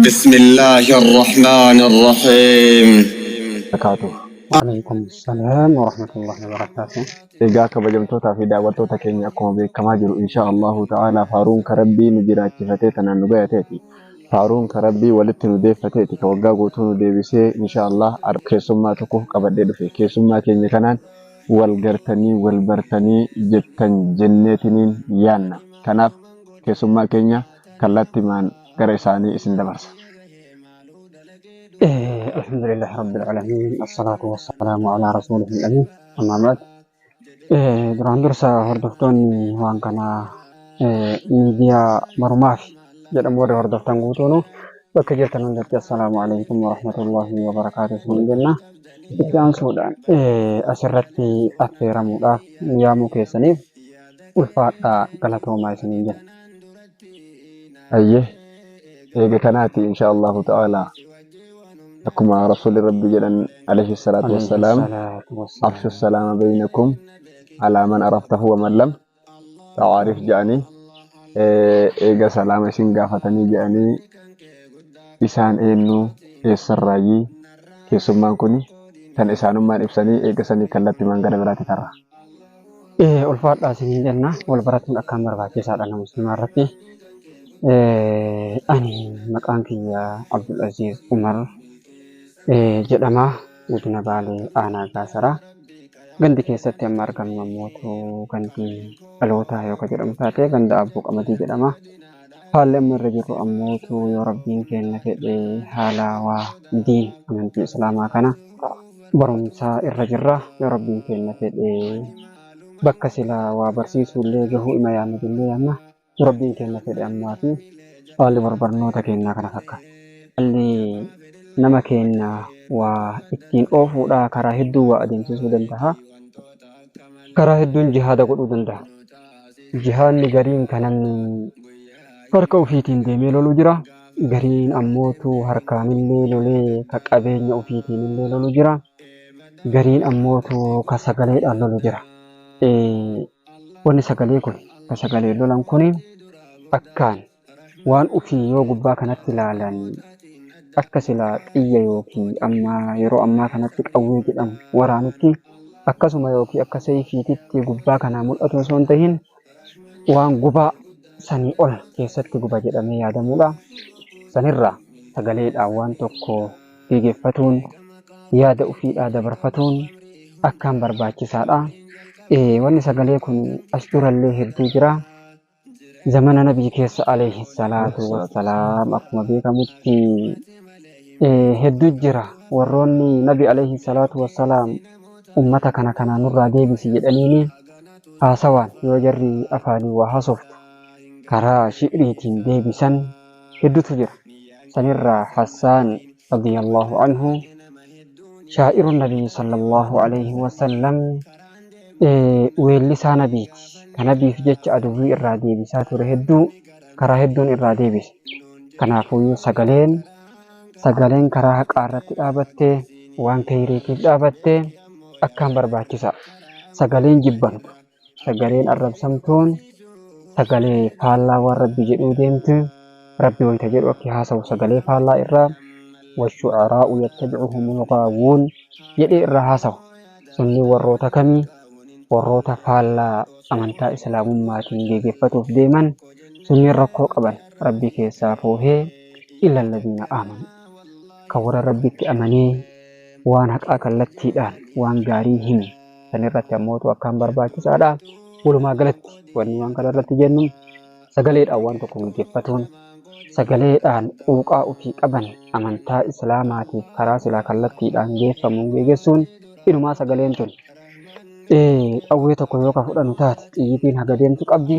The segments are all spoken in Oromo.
بسم الله الرحمن الرحيم. Barakaatuh. Waalaikum salaam wa rahmatullahi wa barakaatuh. Egaa kabajamtootaa fi daawwattoota keenya, akkuma beekamaa jiru, insha Allahu ta'ala, faaruun ka Rabbii nu jiraachifatee tanaan nu gayateeti. Faaruun ka Rabbii walitti nu deeffateeti, ka waggaa guutuu nu deebisee. Insha Allah, keessummaa tokko qabadhee dhufe. Keessummaa keenya kanaan wal gartanii wal bartanii jettan jenneetiniin yaanna. Kanaaf keessummaa keenya kallattimaan gara isaanii isin dabarsa. Alhamdulillah rabbil alamin, assalatu wassalamu ala rasulihil amin, amma ba'd. Duraan dursa hordoftoonni waan kana miidiyaa Barumaaf jedhamu warri hordoftan guutuunu bakka jirtan hundatti assalaamu alaikum warahmatullahi wabarakaatuh isin jenna. Itti aansuudhaan asirratti affeeramuudhaaf yaamuu keessaniif ulfaadhaa, galatoomaa isiniin jenna. Ayyee, eega kanaati, insha Allahu ta'ala, akkuma rasuulli Rabbi jedhan alayhi salaatu alayhi wassalaam, salaatu afshu wassalaam. Salaama baynakum alaa man araftahu wa man lam ta'arif jedhanii, eega salaama isin gaafatanii jedhanii, isaan eenyu, eessarraayyii keessummaan kun kan isaanummaan ibsanii, eega sanii kallattimaan gara biraatti tarra. Ulfaadhaa isiniin jenna. Wal baratuun akkaan barbaachisaadha nama musliimaa irratti. Ani maqaan kiyya Abdul Aziz Umar jedhama. Godina Baalee, aanaa Gaasaraa. Gandi keessatti amma argamnu ammootu gandi dhalootaa yoo ka jedhamu taate ganda Abboo Qamadii jedhama. Haalli amma irra jirru ammootu, yoo Rabbiin kenna fedhe, haala waa diin amantii Islaamaa kana barumsaa irra jirra. Yoo Rabbiin kenna fedhe bakka silaa waa barsiisuu illee gahuu ima yaadna jennee yaadna. Yoo Rabbiin kenna fedhe, ammaa fi haalli barnoota kennaa kana fakkaata. Haalli nama kenna waa ittiin oofuudha karaa hedduu waa adeemsisuu danda'a. Karaa hedduun jihaada godhuu danda'a. Jihaadni gariin kan namni harka ofiitiin deemee lolu jira. Gariin ammootu harkaanillee lolee ka qabeenya ofiitiinillee lolu jira. Gariin ammootu ka sagaleedhaan lolu jira. Wanni sagalee kun, ka sagalee lolan kun, akkaan waan ofii yoo gubbaa kanatti ilaalan akka silaa xiyya yookiin amma yeroo ammaa kanatti qawwee jedhamu waraanutti akkasuma yookiin akka seefiititti gubbaa kanaa mul'atu osoo hin tahin, waan gubaa sanii ol keessatti guba jedhamee yaadamudha. Sanirraa sagaleedhaan waan tokko geeggeeffatuun, yaada ofiidhaa dabarfatuun akkaan barbaachisaadha. Wanni sagalee kun as durallee hedduu jira. Zamana Nabii keessa alayhi salaatu wassalaam akkuma beekamutti hedduu jira. Warroonni Nabi alayhi salaatu wassalaam ummata kana kanaa nurraa deebisi jedhaniini haasawaan, yoo jarri afaanii waa haasoftu karaa shi'riitiin deebisan hedduutu jira. Sanirraa Hassaan radiyallahu anhu, shaa'iru Nabii sallallahu alayhi wasallam, weellisaa Nabiiti. Ka Nabiif jecha aduwwii irraa deebisaa ture hedduu karaa hedduun irraa deebise. Kanaafuyyuu sagaleen karaa haqaa irratti dhaabattee, waan kayriitiif dhaabattee akkaan barbaachisaa. Sagaleen jibbantu, sagaleen arrabsamtuun, sagalee faallaa waan Rabbi jedhuu deemtu, Rabbi wayita jedhu akki haasawu sagalee faallaa irraa "washu'araa'u yattabi'uhumul ghaawuun" jedhee irraa haasawu. Sunni warroota kamii? Warroota faallaa amantaa Islaamummaatiin geggeeffatuuf deeman sunniin rakkoo qaban. Rabbi keessaa foohee illa alladhiina aamanu, kan warra Rabbitti amanee waan haqaa kallattiidhaan waan gaarii hime sanirratti ammootu akkaan barbaachisaadha. Walumaa galatti wanni waan kana irratti jennu, sagaleedhaan waan tokko geggeeffatuun, sagaleedhaan quuqaa ofii qaban amantaa Islaamaatiif karaa silaa kallattiidhaan geeffamuun geggeessuun, inumaa sagaleen tun qawwee tokko yoo ka fudhannu taate xiyyitiin haga deemtu qabdi.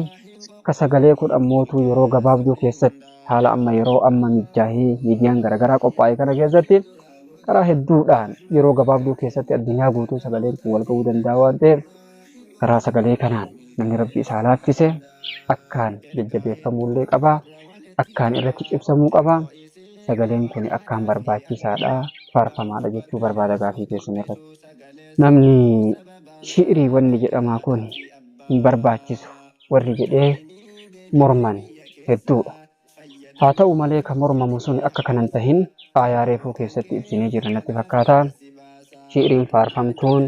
Ka sagalee kun ammootu yeroo gabaabduu keessatti, haala amma yeroo amma mijaahee miidiyaan garaagaraa qophaa'e kana keessatti, karaa hedduudhaan yeroo gabaabduu keessatti addunyaa guutuu sagaleen kun wal ga'uu danda'a waan ta'eef, karaa sagalee kanaan namni Rabbi isaa laaffise akkaan jajjabeeffamuullee qaba, akkaan irratti cibsamuu qaba. Sagaleen kun akkaan barbaachisaadha, faarfamaadha jechuu barbaada gaafii keessan irratti. Namni shi'irii wanni jedhamaa kun hin barbaachisu warri jedhee morman hedduudha. Haa ta'u malee kan mormamu sun akka kanan tahin aayaa reefuu keessatti ibsinee jirra natti fakkaata. Shi'iriin faarfamtuun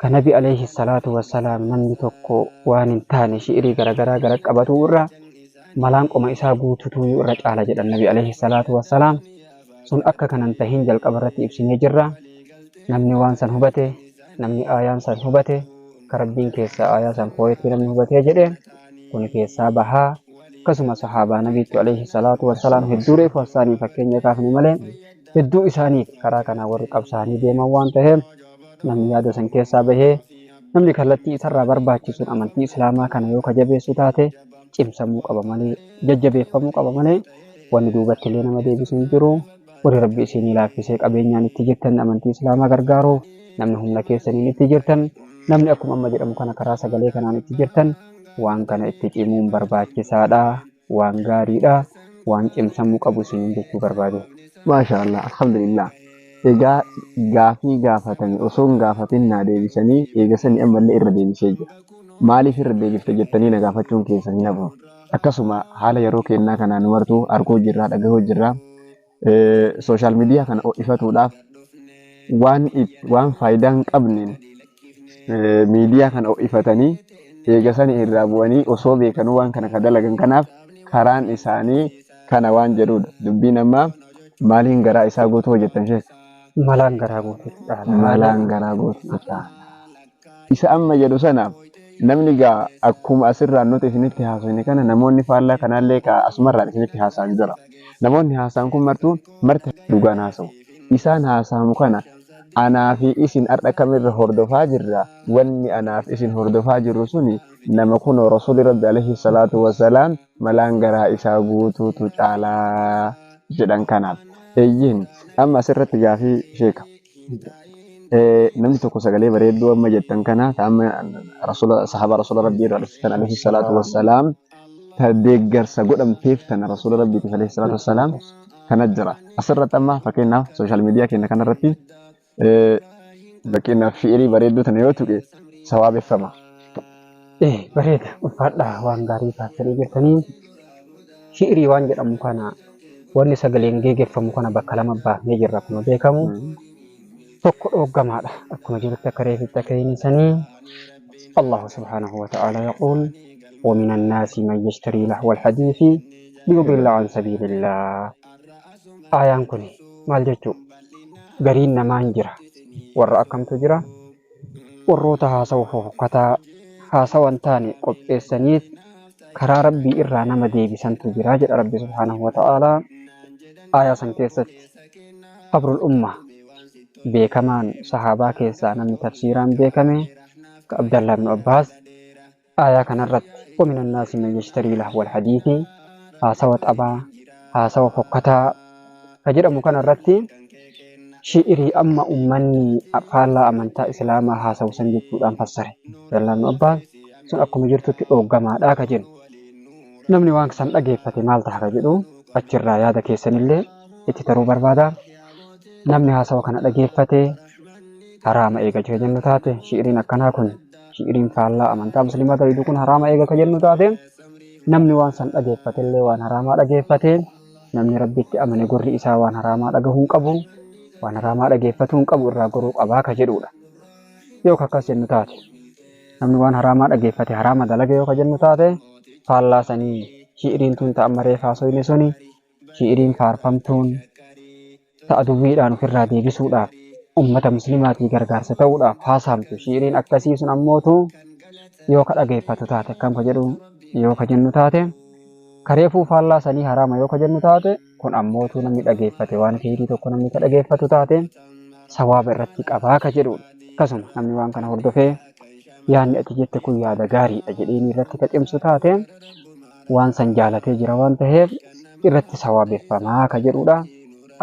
kan Nabi alayhi salaatu wassalaam namni tokko waan hin taane shi'irii garaagaraa gara qabatu irra malaan qoma isaa guututu irra caala jedhan Nabi alayhi salaatu wassalaam. Sun akka kanan tahin jalqaba irratti ibsinee jirra. Namni waan san hubate, namni aayaan san hubate, ka Rabbiin keessaa aayaa san fooyetti namni hubatee jedhe kun keessaa bahaa. Akkasuma sahaabaa Nabiitti alayhi salaatu wassalaam hedduu reefu hassaanii fakkeenya kaafne malee hedduu isaaniiti karaa kanaa warri qabsaanii deeman waan ta'eef namni yaada san keessaa bahee namni kallattii isarraa barbaachisuun amantii islaamaa kana yoo kajabeessu taate cimsamuu qaba malee jajjabeeffamuu qaba malee wanni duubatti illee nama deebisu hin jiru. Warri Rabbi isinii laaffisee qabeenyaan itti jirtan amantii islaamaa gargaaruuf namni humna keessaniin itti jirtan namni akkuma amma jedhamu kana karaa sagalee kanaan itti jirtan waan kana itti cimuun barbaachisaadha, waan gaariidha, waan cimsamuu qabu isiniin jechuu barbaade. Maasha Allah, alhamdulillah. Egaa gaafii gaafatame osoo hin gaafatin naa deebisanii eegasanii ammallee irra deebisee jira. Maaliif irra deebifte jettanii na gaafachuun keessan hin hafu. Akkasuma haala yeroo kennaa kanaan martuu arguu jirraa, dhagahuu jirraa. Sooshaal miidiyaa kana ho'ifatuudhaaf waan faayidaa hin qabneen miidiyaa kana ho'ifatanii eegasanii irraa bu'anii osoo beekanuu waan kana ka dalagan kanaaf karaan isaanii kana waan jedhudha. Dubbiin ammaa maaliin garaa isaa guutuu hojjettan sheek? Malaan garaa guutuutu caala. Malaan garaa guutuutu caala. Isa amma jedhu sanaaf namni gaa akkuma asirraan nuti isinitti haasofne kana namoonni faallaa kanaallee ka asumarraan isinitti haasa'an jira. Namoonni haasa'an kun martuu marti dhugaan haasa'u. Isaan haasa'amu kana anaa fi isin har'a kamirra hordofaa jirra. Wanni anaaf isin hordofaa jirru suni nama kunoo Rasuulli Rabbi alayhi salaatu wassalaam malaan garaa isaa guutuutu caalaa jedhan kanaaf. Eeyyeen amma asirratti gaafii sheeka. Namni tokko sagalee bareedduu amma jettan kana ta amma rasuula sahaaba rasuula rabbii irraa dhufte tan alayhi salaatu wassalaam ta deeggarsa godhamteef tana rasuula rabbiitiif alayhi salaatu wassalaam kana jira. Asirratti amma fakkeenyaaf sooshaal miidiyaa keenya kanarratti fakkeenyaaf fi'irii bareedduu tana yoo tuqe sawaabeffama. Bareeda, ulfaadha, waan gaarii kaaftanii jirtanii. Shi'irii waan jedhamu kana wanni sagaleen geegeffamu kana bakka lama baafnee jirra akkuma beekamu. Tokko dhooggamaadha akkuma jirutti akka reefitti akka hinisanii Allahu subhaanahu wa ta'ala yaquul ومن الناس من يشتري لهو الحديث ليضل عن سبيل الله. Aayaan kun maal jechuu? Gariin namaa hin jira. Warra akkamtu jira? Warroota haasawa fofokkataa haasawa hin taane qopheessaniif karaa Rabbii irraa nama deebisantu jira jedha Rabbi subhaanahu wa ta'ala. Aayaa san keessatti habrul umma beekamaan sahaabaa keessaa namni tafsiiraan beekame ka Abdallah ibn Abbaas aayaa kanarratti ومن الناس من يشتري لهو الحديث haasawa xabaa haasawa fokkataa ka jedhamu kanarratti shi'irii amma ummanni faallaa amantaa islaamaa haasawu san jechuudhaan fassare. Abdallah ibn Abbaas sun akkuma jirtutti dhooggamaadha ka jennu. Namni waan san dhageeffate maal ta'a ka jedhu achirraa yaada keessanillee itti taruu barbaada. Namni haasawa kana dhageeffate haraama eega ka jennu taate shi'iriin akkanaa kun shi'iriin faallaa amantaa musliimaa ta'e kun haraama eega ka jennu taate namni waan san dhageeffatellee waan haraamaa dhageeffate namni Rabbitti amane gurri isaa waan haraamaa dhagahuu hin qabu, waan haraamaa dhageeffatuu hin qabu, irraa goruu qabaa ka jedhudha. Yoo akkas jennu taate namni waan haraamaa dhageeffate haraama dalage yoo ka jennu taate faallaa sanii shi'iriin tun ta'a amma reef haasoyne suni shi'iriin faarfamtuun ta'a dubbiidhaan ofirraa deebisuudhaaf ummata muslimaatii gargaarsa ta'uudhaaf haasaamtu shi'iriin akkasii sun ammootu yoo ka dhageeffatu taate akkam ka jedhu yoo ka jennu taate kareefuu faallaa sanii haraama yoo ka jennu taate kun ammootu namni dhageeffate waan fiirii tokko namni ka dhageeffatu taate sawaaba irratti qabaa ka jedhudha. Akkasuma namni waan kana hordofee yaadni ati jette kun yaada gaariidha jedheen irratti ka cimsu taate waan san jaalatee jira waan ta'eef irratti sawaabeffamaa ka jedhudha.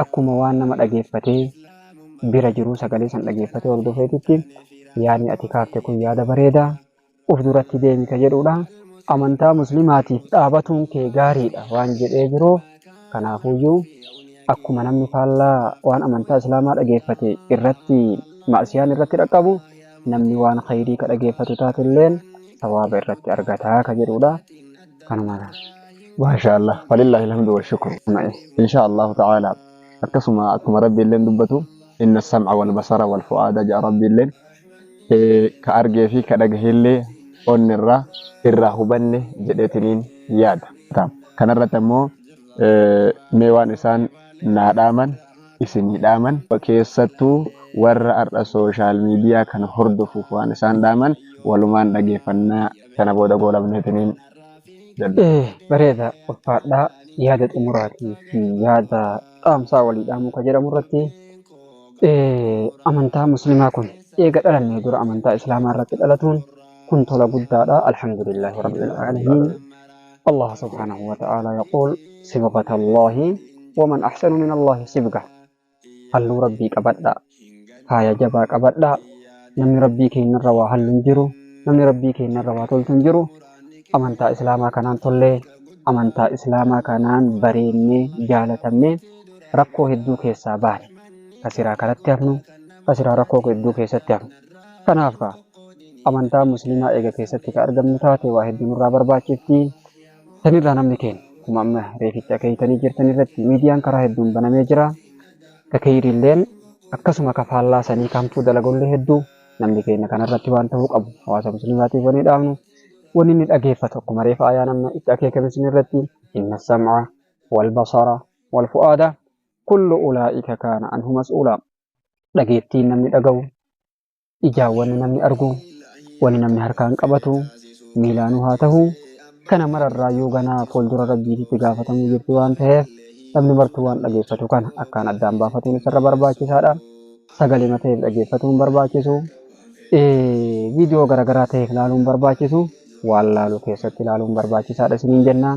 Akkuma waan nama dhageeffatee bira jiruu sagalee san dhageeffatee hordofeetitti yaadni ati kaafte kun yaada bareedaa uf duratti deemi ka jedhudha. Amantaa muslimaatiif dhaabatuun kee gaariidha waan jedhee jiruuf kanaafuyyuu akkuma namni faallaa waan amantaa islaamaa dhageeffate irratti ma'asiyaan irratti dhaqqabu namni waan khayrii ka dhageeffatu taatelleen sawaaba irratti argataa ka jedhudha. Kanuma. Maasha Allah. Falillahi alhamdu wa shukru. Insha Allahu ta'ala. Akkasuma akkuma Rabbi illeen dubbatu, inna sam'a wal basara wal fu'aada ja'a. Rabbi illeen ka argee fi ka dhagaheellee onni irraa hubanne jedheetiniin yaada. Kanarratti ammoo mee waan isaan naa dhaaman, isinii dhaaman, keessattuu warra har'a social media kana hordofuuf waan isaan dhaaman walumaan dhageeffannaa, kana booda goolabneetiniin jedhu. Bareeda, ulfaadhaa. Yaada xumuraatii fi yaada dhaamsaa walii dhaamuu ka jedhamu irratti, amantaa muslimaa kun eega dhalannee dura amantaa islaamaa irratti dhalatuun kun tola guddaadha. Alhamdulillahi rabbil aalamiin. Allah subhanahu wa ta'ala yaqul sibghata Allahi wa man ahsanu min Allahi sibgha. Halluu rabbii qabadhaa, faaya jabaa qabadhaa. Namni rabbii keenyarra waa hallu hin jiru, namni rabbii keenyarra waa toltu hin jiru. Amantaa islaamaa kanaan tollee, amantaa islaamaa kanaan bareennee, jaalatamnee, rakkoo hedduu keessaa baane. Kasiraa kanatti hafnu, kasiraa rakkoo hedduu keessatti hafnu. Kanaaf kaa amantaa musliimaa eega keessatti ka argamnu taate, waa hedduu nurraa barbaachifti. Sanirraa namni keenya akkuma amma reefitti akeeytanii jirtan irratti miidiyaan karaa hedduun banamee jira. Ka keeyriilleen akkasuma, ka faallaa sanii kamtuu dalagollee hedduu. Namni keenya kanarratti waan ta'uu qabu hawaasa musliimaatiif wani dhaamnu, wanni inni dhageeffatu akkuma reefa ayaan amma itti akeekame sun irratti, inna sam'a wal basara wal fu'aada kullu ulaa'ika kaana anhu mas'uula. Dhageettiin namni dhaga'u, ijaan wanni namni argu, wanni namni harkaan qabatu, miilaanuu haa ta'u, kana mararraayyuu ganaa fuuldura rabbiititti gaafatamuu jirti waan ta'eef, namni martuu waan dhageeffatu kana akkaan addaan baafatuun isarra barbaachisaadha. Sagalee ta'eef dhageeffatuun barbaachisu, viidiyoo garaagaraa ta'eef ilaaluun barbaachisu, waan laaluu keessatti ilaaluun barbaachisaadha isiniin jenna.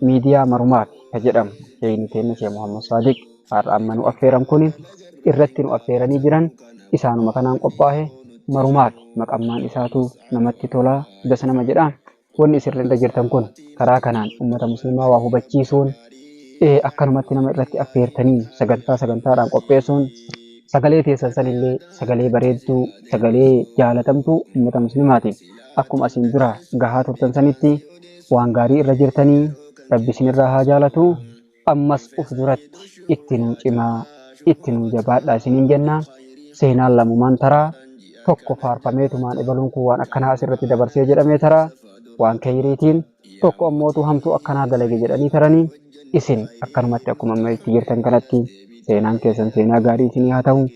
Miidiyaa marumaaf ka jedhamu sheeyni keenya Sheekh Muhammad Saadiq har'a amma nu affeeran kun irratti nu affeeranii jiran, isaanuma kanaan qophaa'e. Marumaaf maqammaan isaatu namatti tola, dasa nama jedha. Wanni isin irra jirtan kun karaa kanaan ummata musliimaa waa hubachiisuun, akkanumatti nama irratti affeertanii sagantaa sagantaadhaan qopheessuun, sagalee teessan sanillee sagalee bareedduu, sagalee jaalatamtuu ummata musliimaatiif akkuma asiin dura gahaa turtan sanitti waan gaarii irra jirtanii, rabbi isinirraa haa jaalatu. Ammas uf duratti itti nuu cimaa, itti nuu jabaadhaa isiniin jenna. Seenaan lamumaan taraa, tokko faarfameetumaan ebaluun kun waan akkanaa asirratti dabarsee jedhamee taraa waan keeyriitiin, tokko ammootu hamtuu akkanaa dalage jedhanii taranii. Isin akkanumatti akkuma amma itti jirtan kanatti seenaan keessan seenaa gaarii isinii haa ta'u.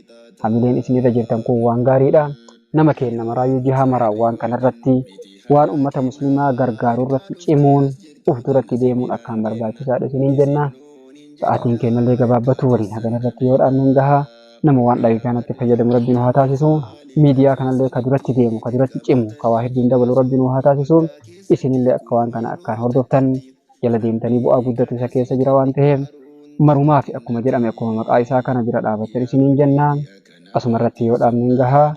Hamileen isinirra jirtan kun waan gaariidha. Nama keenya maraayyuu jihaa maraa waan kanarratti, waan ummata muslimaa gargaaru irratti cimuun, uf duratti deemuun akkaan barbaachisaadha isiniin jenna. Sa'aatiin keenyallee gabaabbatu waliin hagan irratti yoo dhaabneen gahaa. Nama waan dhage kanatti fayyadamu rabbi nu haa taasisu. Miidiyaa kanallee ka duratti deemu, ka duratti cimu, ka waa hedduun dabalu rabbi nu haa taasisu. Isinillee akka waan kana akkaan hordoftan, jala deemtanii, bu'aa guddatu isa keessa jira waan ta'eef, marumaa fi akkuma jedhame, akkuma maqaa isaa kana bira dhaabattan isiniin jenna. Asuma irratti yoo dhaabneen gahaa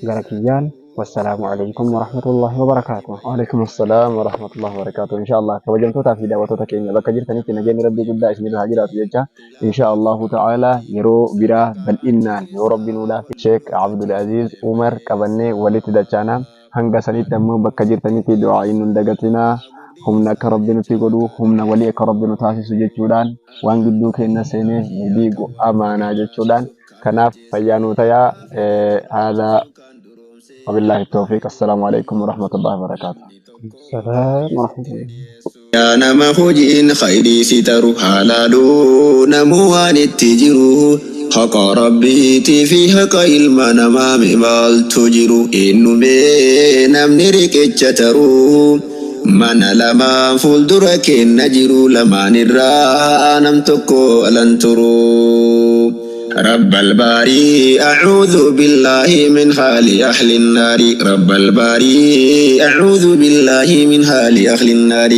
gara kiyyaan. Wassalaamu alaikum warahmatullahi wabarakaatuh. Waalaikum assalaam warahmatullahi wabarakatuh. Insha Allah, kabajamtootaa fi daawwattoota keenya bakka jirtanitti nageenyi rabbii guddaa isinirra haa jiraatu jecha, insha Allahu ta'ala yeroo biraa bal'innaan yoo rabbi nuu laafe Sheek Abdul Aziz Umar qabannee walitti dachaana. Hanga sanitti ammoo bakka jirtanitti du'aa'iin nun dagatinaa. Humna akka rabbi nutti godhu, humna walii akka rabbi nu taasisu jechuudhaan, waan gidduu keenya seenee nu diigu amaanaa jechuudhaan, kanaaf fayyaa nuu tayaa. Haadha وبالله التوفيق، السلام عليكم ورحمة الله وبركاته. Salaam warahmatullahi. Yaa nama hojiin khayrii si taru, halaaluu namuu waan itti jiru, haqa rabbiitii fi haqa ilma namaa mi maaltu jiru? Eenyumee namni riqicha taruu mana lamaan fuuldura kenna jiru, lamaan irraa nam tokko alan turu. رب الباري أعوذ بالله من حال أهل النار، رب الباري أعوذ بالله من حال أهل النار.